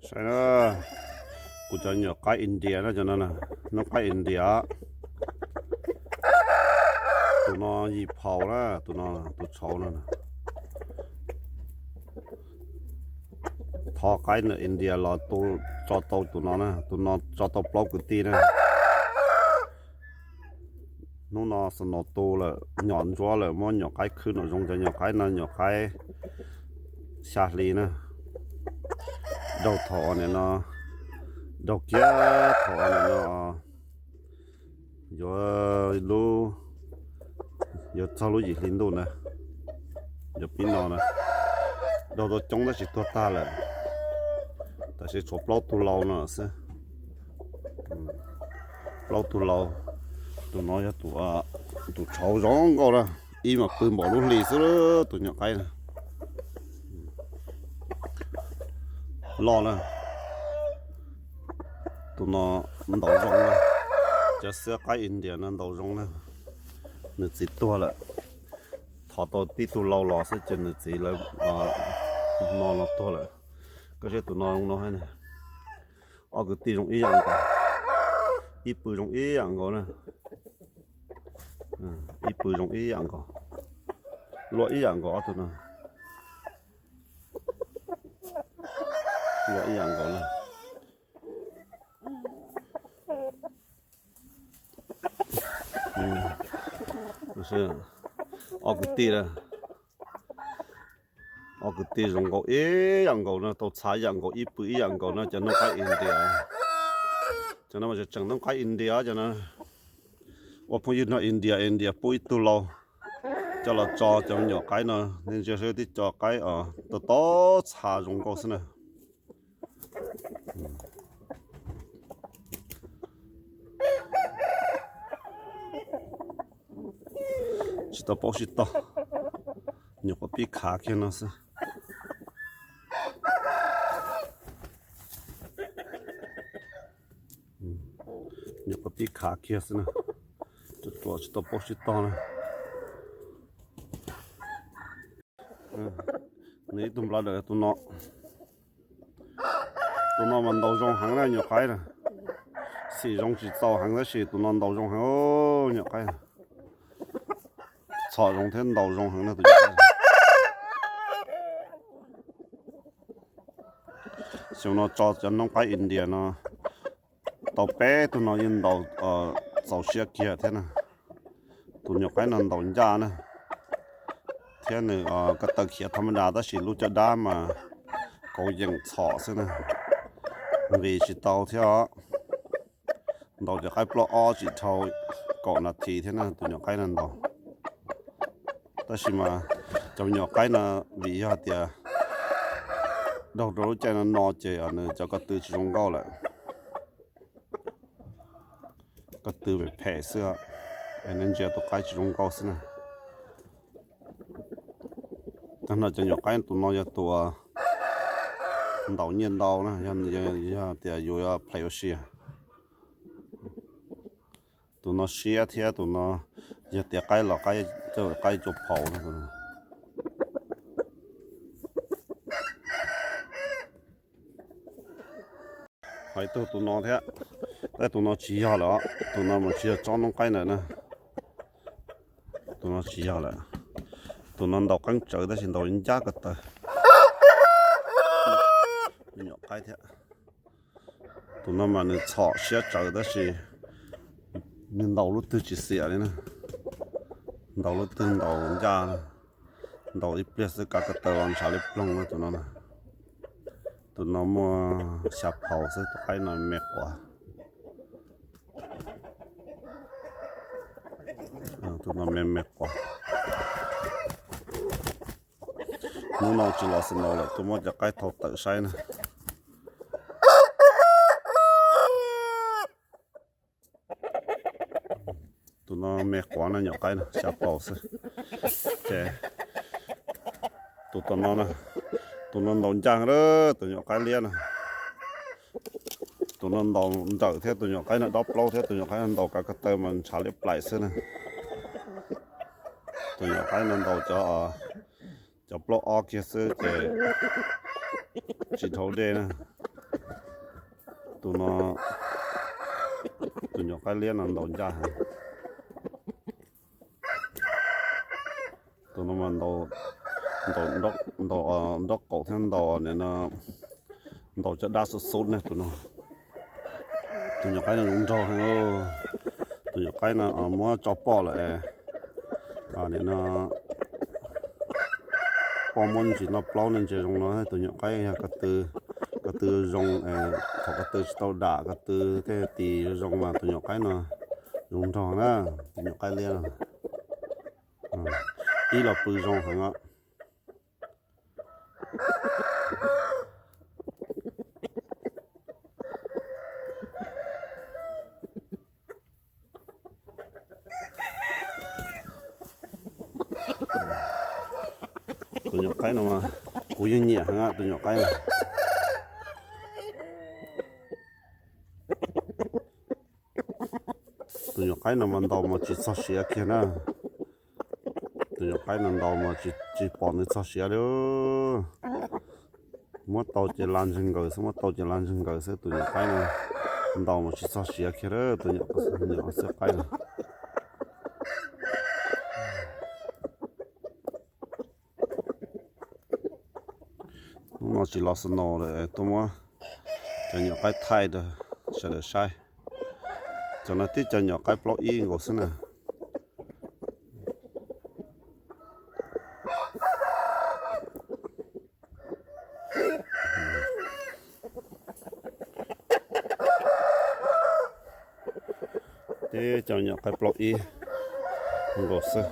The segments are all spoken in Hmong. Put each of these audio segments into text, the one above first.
Saib na, kuv cov nyuam qaib India na, cov no na, noob qaib India. Tus no yim phaus na, tus no, tus tshauv no. Thov qaib ntawm India los tso tau tus no na, tus no tso tau plaub kwv tij na. Hnub no snow tu lawm, nyom ntsuab lawm, muab nyuam qaib khwb nram zoov, cov nyuam qaib no nyuam qaib xya hli na. Raug thaum nim no, raug kiag thaum nim no yuav lub, yuav txog lub yim hli ntuj na, yuav pib no na. Raug tau coob tab sis tuag tag lawm, tab sis tshuav plaub tug laus no xwb. Plaub tug laus, tus no yog tus tshauv zoo nkauj na, ib mas pw npaum lub hli xwb tus nyuam qaib na. Loj na, tus no ntaus zoo na, cov xiab qaib India no ntaus zoo na. Nws txiv tuag lawm, thov tau tib tug laus los xwb ces nws txiv lawv no los tuag lawm. Koj saib tus no zoo no thiab na. Ob kwv tij zoo ib yam nkaus, ib pw zoo ib yam nkaus na. Ib pw zoo ib yam nkaus, luaj ib yam nkaus ob tug no. Luaj ib yam nkaus na. Ob kwv tij, ob kwv tij zoo nkaus ib yam nkaus no, tau txha ib yam nkaus, ib pw ib yam nkaus no, cov noob qaib India. Cov no mas tseem noob qaib India cov no. Ua phooj ywg no India, India pub ib tug laus coj los tso cov me nyuam qaib no, nej ntsia saib tib co qaib os, tau tau txha zoo nkauj xwb na. Tsis tau paub sib tog, nyuam qhuav pib khav kiag no xwb. Nyuam qhuav pib khav kiag xwb na, tsuas tsuas tsis tau paub sib tog na. Nws ib tug nplawv dawm tus no. Tus no mas ntaus zoo heev na nyuam qaib na. Xim zoo tsis txaus heev tab sis tus no ntaus zoo heev nyuam qaib. Txhom zoo thiab ntaus zoo heev na tus nyuam qaib. Xyoo no tso cov noob qaib India no tau peb tug no yeej ntaus txaus siab kiag thiab na. Tus nyuam qaib no ntaus ncaj na, thiab nws ko taw khiav thas mas das tab sis lub caj dab mas kauv yeem txhom xwb na, nqis tsis tau thiab os. Ntaus cov qaib plaub ob tsis dhau kaum nas this thiab na tus nyuam qaib no ntaus. Tab sis mas cov nyuam qaib no vim yog tias daug rau lub caij no no ces nws cov ko tw tsis zoo nkauj lawm. Ko tw phem phem xwb, es nej ntsia tus qaib tsis zoo nkauj xwb na. Tag no cov nyuam qaib tus no yog tus ntaus nyiaj ntau na, yog tias yus play ua si. Tus no siab thiab tus no yog tias qaib los qaib cua phaus no. Ho ib tug tus no thiab, tab tus no tsis yog lawm, tus no mas tsis yog tsob noob qaib ntawd na. Tus no tsis yog lawm, tus no ntaus qeeb tsawv tab sis ntaus ncaj ko taw. Nyuam qaib thiab. Tus no mas nws txhom siab tsawv tab sis nws ntaus lub twg tsis xiam li na. Ntaus lub twg ntaus ncaj, ntaus ib pliag xwb kav ko taw los ntshav li ploog na tus no. Tus no muaj xya phaus xwb, tus qaib no me quav. Tus no me me quav. Hnub no tsis los snow lawm, tuaj muab cov qaib thau tawm saib na. Tus no me quav na, nyuam qaib no xya phaus xwb. Ces tus tom no, tus no ntaus ncaj lawm, tus nyuam qaib liab na. Tus no ntaus nrawm thiab, tus nyuam qaib no dob plaub thiab, tus nyuam qaib no ntaus kav ko taw mas ntshav liab plaim xwb na. Tus nyuam qaib no ntaus cov, cov plaub ob kiag xwb ces tsis dhau dej na. Tus no, tus nyuam qaib liab no ntaus ncaj heev. Tus no mas ntaus, ntaus, ntaus nraub qaum thiab ntaus nim no, ntaus caj dab xub xub ne tus no. Tus nyuam qaib no zoo nraug heev. Tus nyuam qaib no muab tso poj lawm es nim no poj muab ntsis noj plaub ne ntses zoo no. Tus nyuam qaib yog ko tw, ko tw zoo, thaum ko tw tsis tau dam ko tw tej tis zoo mas tus nyuam qaib no zoo nraug na. Tus nyuam qaib liab no ib los pw zoo heev os. Tus nyuam qaib no mas kuv yeej nyiam heev tus nyuam qaib no. Tus nyuam qaib no mas ntaus mas tsis txog siav kiag na. Tus nyuam qaib no ntaus mas tsis pom nws txog siav li. Muab tau ces la ntseg nkaws xwb, muab tau ces la ntseg nkaws xwb. Tus nyuam qaib no ntaus mas tsis txog siav kiag tus nyuam xwb qaib no. Hnub no tsis los snow lawm tuaj muab cov nyuam qaib thaij rau sawv daws saib. Cov no tib cov nyuam qaib plaub ib nkaus xwb na. Tib cov nyuam qaib plaub ib nkaus xwb.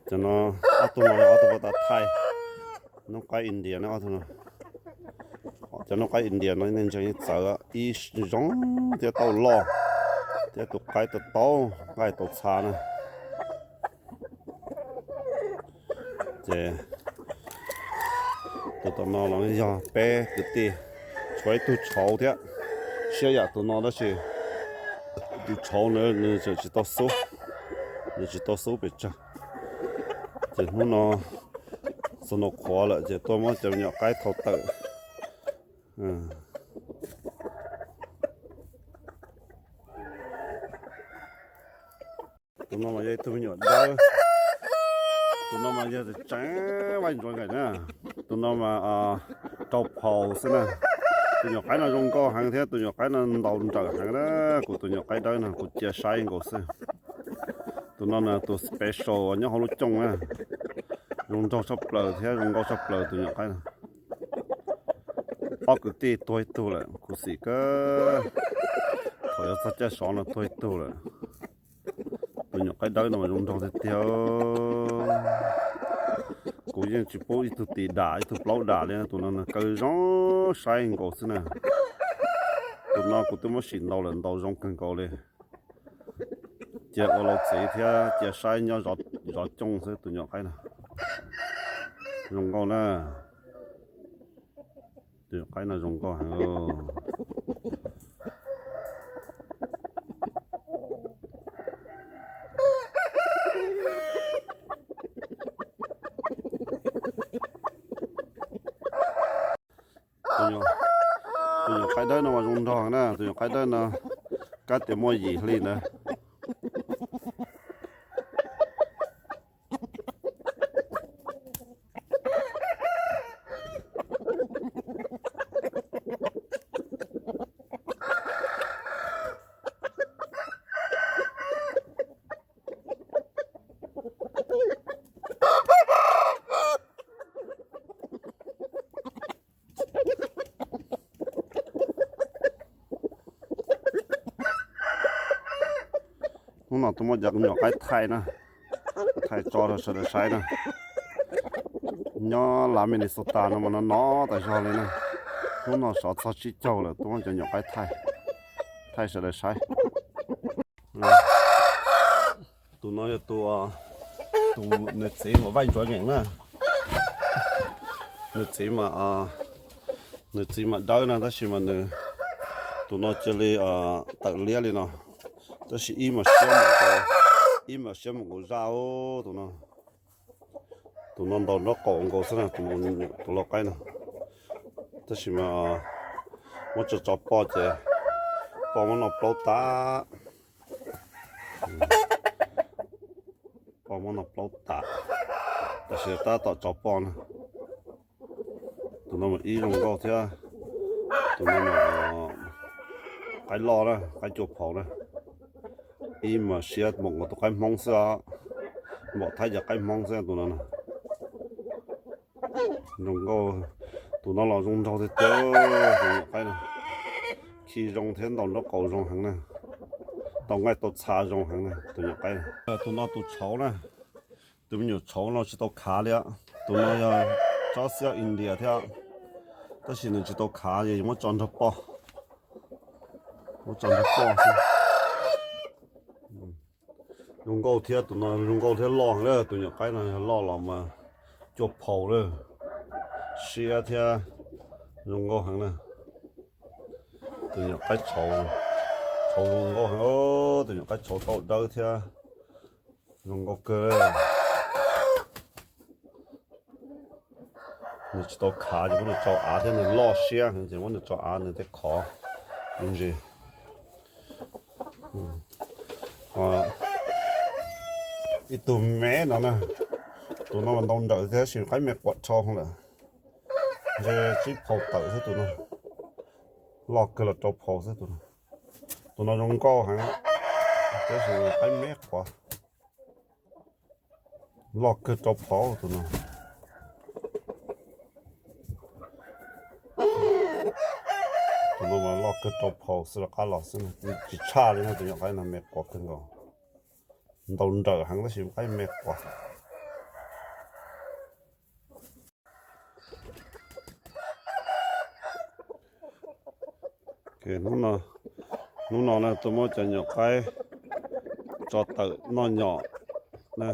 Cov no ob tug no yog ob tug pab tau thaij noob qaib India na ob tug no. Cov noob qaib India no nej ntsia yeej txawv ib zoo thiab tau loj thiab tus qaib tau tau nqaij tau txha na. Ces tus tom no los yog peb kwv tij, tshuav ib tug tshauv thiab, siab yam tus no tab sis tus tshauv na nws tseem tsis tau xub, nws tsis tau xub pes tsawg. Ces hnub no snow qhuav lawm ces tuaj muab cov nyuam qaib thau tawm. Tus no mas yog ib tug me nyuam dawb, tus no mas yog tseem vaij ntsuav nqaim na. Tus no mas rau phaus xwb na. Tus nyuam qaib no zoo nkauj heev thiab tus nyuam qaib no ntaus nrawm heev na. Kuv tus nyuam qaib dawb no kuv cia saib nkaus xwb. Tus no na tus special nyob hauv lub cooj na. Zoo nraug tshaj plaws thiab zoo nkauj tshaj plaws tus nyuam qaib no. Ob kwv tij tuag ib tug lawm, khuv xim kawg. Thaum yuav txog caij sov no tuag ib tug lawm. Tus nyuam qaib dawb no mas zoo nraug tiag tiag. Kuv yeej tsis pub ib tug tis dam ib tug plaub dam li, tus no nws kaw zoo saib nkaus xwb na. Tus no kuv twb muab sim ntaus lawm, ntaus zoo kawg nkaus li. Cia ua laus txiv thiab cia saib nyob zov cooj xwb tus nyuam qaib no. Zoo nkauj na. Tus nyuam qaib no zoo nkauj heev. Tus nyuam qaib dawb no mas zoo nraug na, tus nyuam qaib dawb no kab tias muaj yim hli ntawd. Hnub no tuaj muab cov nyuam qaib thaij na, thaij tso rau sawv daws saib na. Nyob lav Minnesota no mas no no tas zog li na. Hnub no sov txog tsib caug lawm tuaj muab cov nyuam qaib thaij, thaij sawv daws saib. Tus no yog tus, tus nws txiv mas vaij ntsuav nyeem na. Nws txiv mas, nws txiv mas dawb na tab sis mas nws, tus no cia li tawm liab li no. Tab sis ib mas siab, ib mas siab mus nkaus zaj tus no. Tus no ntaus nraub qaum nkaus xwb na, tus lau qaib no. Tab sis mas muab tso tso poj ces Poj muab noj plaub tas. Poj muab noj plaub tas, tab sis tab tom tso poj na. Tus no mas ib zoo nkauj thiab. Tus no mas qaib loj na, qaib cua phaus na. Ib mas siab npaum nkaus tus qaib hmoob xwb os. Npaum thaib cov qaib hmoob xwb tus no na. Zoo nkauj, tus no los zoo nraug tiag tiag, tus nyuam qaib no. Khi zoo thiab ntaus nraub qaum zoo heev na. Tau nqaij tau txha zoo heev na tus nyuam qaib. Tus no tus tshauv na, tus me nyuam tshauv no tsis tau khav li. Tus no yog tsob xiab India thiab, tab sis nws tsis tau khav, yog muab tso nrog poj, muab tso nrog poj xwb. Zoo nkauj thiab, tus no zoo nkauj thiab loj heev lawm. Tus nyuam qaib no yog loj los mas cua phaus lawm, siab thiab zoo nkauj heev na. Tus nyuam qaib tshauv, tshauv zoo nkauj heev, tus nyuam qaib tshauv tau dawb thiab zoo nkauj kawg. Nws tsis tau khav ces muab nws tso av thiab, nws loj siab ces muab nws tso av nws thiaj khov me ntsis. Ib tug me no na, tus no mas ntau nrawm thiab tab sis qaib me quav rho lawm. Ntshe tsib phaus tawm xwb tus no, loj kawg los rau phaus xwb tus no. Tus no zoo nkauj heev, tab sis qaib me quav, loj kawg rau phaus tus no. Tus no mas loj kawg rau phaus xwb rov qab los xwb, tsis tshaj li no, tus nyuam qaib no me quav kawg nkaus. Ntau nrawm heev tab sis qaib me quav. Hnub no na tuaj muab cov nyuam qaib tso tawm noj nyom na.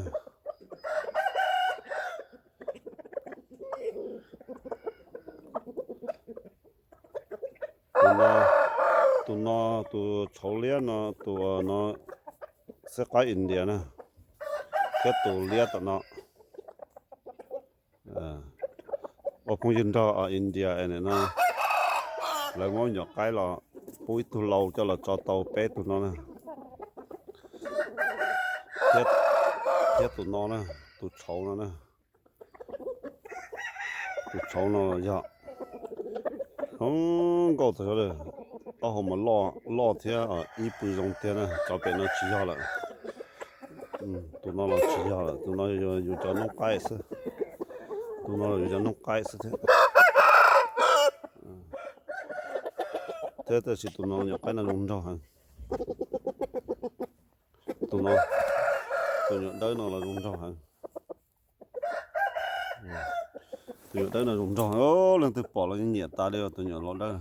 Tus no, tus no, tus tshauv liab no, tus no xeb qaib India na, thiab tus liab tom no. Ua phooj ywg nrog India no, lawv muab nyuam qaib los pub ib tug lau coj los tso tau peb tug no na. Thiab tus no na, tus tshauv no na. Tus tshauv no yog zoo nkauj tas zog li, taub hau mas loj thiab ib pw zoo tiag na. Cov pem no tsis yog lawm. Tus no los tsis yog lawm, tus no yus cov noob qaib xwb. Tus no yus cov noob qaib xwb thiab. Thiab tab sis tus no nyuam qaib no zoo nraug heev. Tus no, tus nyuam dawb no los zoo nraug heev. Tus nyuam dawb no zoo nraug, leej twg pom los yeej nyiam tas li tus nyuam los dawb.